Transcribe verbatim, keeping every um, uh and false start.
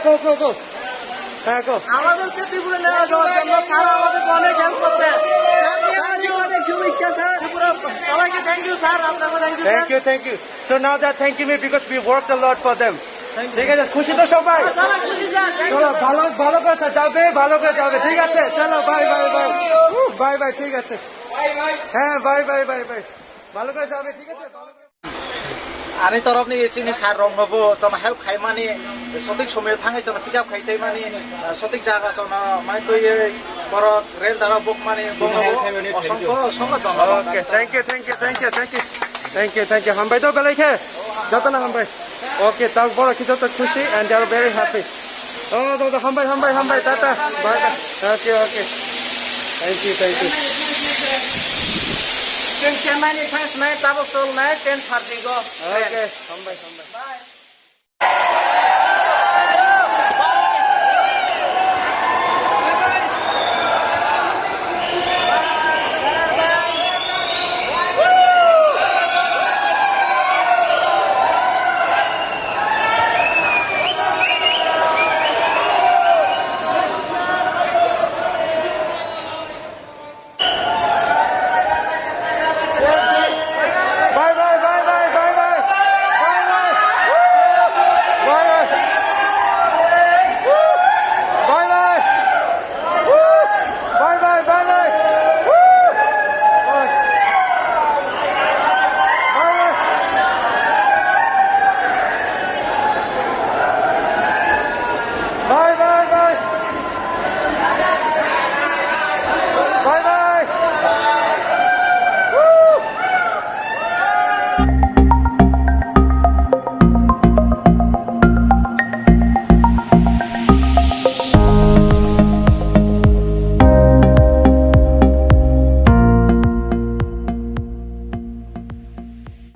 Go, go, go. হ্যাঁ, go. আমাদেরকে ত্রিপুরা নেওয়া যাওয়ার জন্য স্যার আমাদেরকে অনেক হেল্প করছে। স্যার, নিয়ে আমাদের অনেক শুভেচ্ছা, স্যার। ত্রিপুরা সবাইকে থ্যাংক ইউ স্যার, আপনাকে thank you sir. Thank you, thank you. So now they're thanking me because we worked a lot for them. ঠিক আছে, খুশি তো সবাই? সবাই খুশি স্যার, থ্যাংক ইউ। চলো, ভালো, ভালো করে যাবে, ভালো করে যাবে, ঠিক আছে? চলো, bye, bye, bye. Bye, bye, ঠিক আছে। হ্যাঁ, বাই, বাই, বাই, বাই। ভালো করে যাবে, ঠিক আছে? ভালো করে Ani torop ni chini sir rok no bo chama help khai mani, sotik somoy thangwi chama pick up khai tei mani, sotik jaga chama mai twi borok rel dara bok mani, bok no bo osongko osongko dhonnobad. Okay, thank you, thank you, thank you, thank you. Thank you, thank you. Hambai to belai khe. Joto no hambai. Okay, tao borok khe joto khushi and they are very happy. Oh, do, do, hambai, hambai, hambai, tata. Bye, bye. Okay, okay. Thank you, thank you. Chwng khe mani thanks nai, tabuk chol nai, ten thirty go. Okay, hambai, hambai.